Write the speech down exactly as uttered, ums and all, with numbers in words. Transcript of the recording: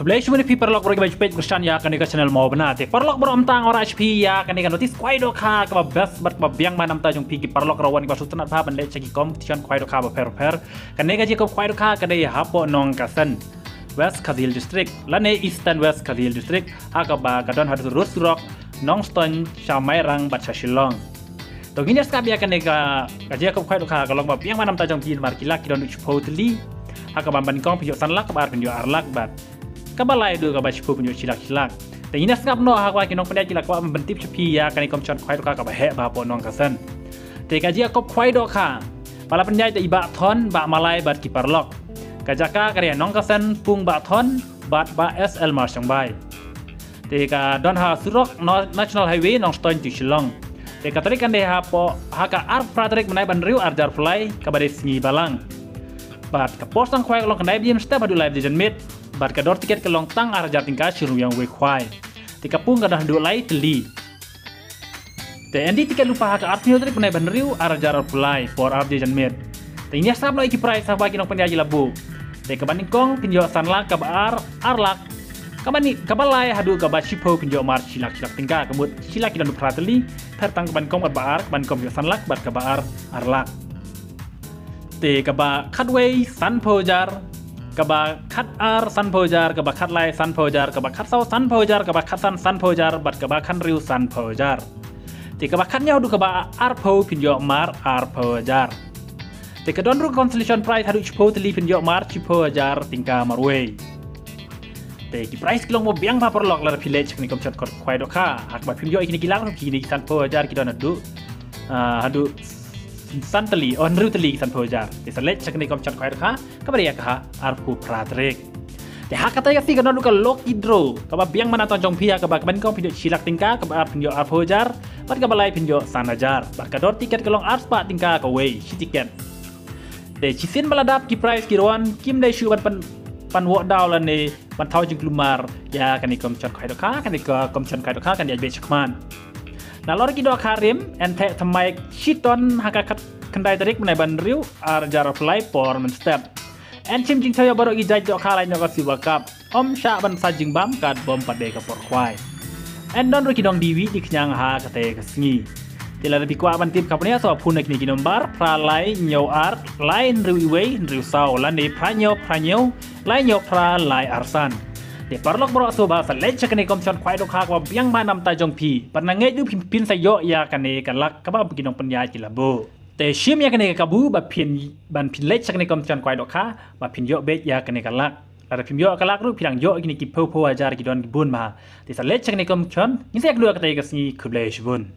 Khublei shibun ïa phi paralok baroh kiba ju peit kyrshan ïa kane ka channel Mawbynna. Te paralok baroh, mynta ngan wanrah sha phi ïa kane ka notice khwai dohkha kaba best bad kaba biang ba namta jong phi ki paralok ruh wan kiba shu tynnad bha ban leit sha ki competition khwai dohkha bapher bapher. Kane ka jingïakob khwai dohkha ka dei hapoh Nongkasen, West Khasi Hills District, lane Eastern West Khasi Hills District, ha kaba ka don haduh surok Nongstoiñ sha Mairang bad sha Shillong. To ngin ïa sngap ïa kane ka, ka jingïakob khwai dohkha ka long ba biang ba namta jong phi namar ki lak ki don haduh shiphew tylli. Ha kaba ban nyngkong phin ïoh san lak, kaba ar phin ïoh ar lak bad kaba lai haduh kaba shiphew phin ïoh shi lak shi lak. Te ngin ïa sngap noh ha kaba ki nongpynïaid ki la kwah ban pyntip sha phi ïa kane ka competition khwai dohkha kaba heh bha hapoh Nongkasen. Te ka jingïakob khwai dohkha ba la pynïaid da i Bah Thon, Bah Malai bad ki paralok. Ka jaka ka dei Nongkasen, Pung Bah Thon bad Bah S L Marshongbai. Te ka don ha surok no-, National Highway Nongstoiñ to Shillong. Te ka tarik kan dei hapoh, ha ka arphew phra tarik bnai ba hynriew arhajar arphew lai, kaba dei sngi Balang. Bad ka por sdang khwai ka long khyndai baje mynstep haduh lai baje janmiet. Bad ka dor tiket ka long tang arhajar tyngka shi ryngwiang uwei khwai. Te ka pung ka don haduh lai tylli. Te yn die tiket lypa ha ka arphew tarik bnai ba hynriew arhajar arphew lai por arbaje janmiet. Te ngin ïa sngap noh ïa ki prize ha kaba ki nongpynïaid ki la buh. Te kaba nyngkong phin ïoh san lak, kaba ar ar lak, kaba ni, kaba lai haduh kaba shiphew phin ïoh mar shi lak shi lak tyngka, ka mut shi lak ki don haduh phra tylli. Pher tang kaba nyngkong bad ba ar, kaba nyngkong phin ïoh san lak bad kaba ar ar lak. Te kaba khatwei sanphew hajar, kaba khatar sanphew hajar, kaba khatlai sanphew hajar, kaba khatsaw sanphew hajar, kaba khatsan sanphew hajar bad kaba khathynriew sanphew hajar. Te kaba khathynñiew haduh kaba arphew phin ïoh mar arphew hajar. Te ka don ruh consolation prize haduh shiphew tylli, phin ïoh mar shiphew hajar tyngka marwei. Te ki prize ki long ba biang bha paralok lada phi leit sha kane ka competition khwai dohkha. Ha kaba phim ïoh ïa kine ki lak ruh, kine ki sanphew hajar ki don haduh, ah, haduh san tylli, oh, hynriew tylli ki sanphew hajar. Te sa leit sha kane ka competition khwai dohkha kaba dei ha ka arphew phra tarik. Te ha kata ka sngi ka don ruh ka lucky draw kaba biang ba namta jong phi, ha kaba kaba nyngkong phin ïoh shi lak tyngka, kaba ar phin ïoh arphew hajar bad kaba lai phin ïoh san hajar. Bad ka dor tiket ka long arspah tyngka kawei shi tiket. Te shisien ba la dap ki prize ki rwan, kim dei shuh ban pan, pan wad daw lane ban thaw jingkulmar ïa kane ka competition khwai dohkha, kane ka competition khwai dohkha kan ïa beit shakhmat. Nalor ki dohkha rim yn theh thymmai shiton ha ka khatkhyndai tarik bnai ba hynriew arhajar arphew lai por mynstep. Yn shim jingthaw ïa baroh ki jait dohkha lait noh ka Silver Cup. Ym shah ban sa jingbam katba ym pat dei ka por khwai. Yn don ruh ki nongdie wieh die khñiang ha kata ka sngi. Te lada phi kwah ban tip ka bniah, sa phone na kine ki nombar phra lai hynñiew ar lai hynriew wei hynriew saw lane phra hynñiew phra hynñiew lai hynñiew phra lai ar san. Te paralok baroh, sngewbha sa leit sha kane ka competition khwai dohkha kaba biang ba namta jong phi. Bad nga ngeit ruh phin, phin sa ïoh ïa kane ka lak kaba ki nongpynïaid ki la buh. Te shim ïa kane ka kabu ba phin, ban phin leit sha kane ka competition khwai dohkha ba phin ïoh beit ïa kane ka lak. Lada phim ïoh ka lak ruh, phi dang ïoh kine ki phew phew hajar ki don ki bun bha. Te sa leit sha kane ka competition, ngin sa ïakynduh ha kata ka sngi, khublei shibun.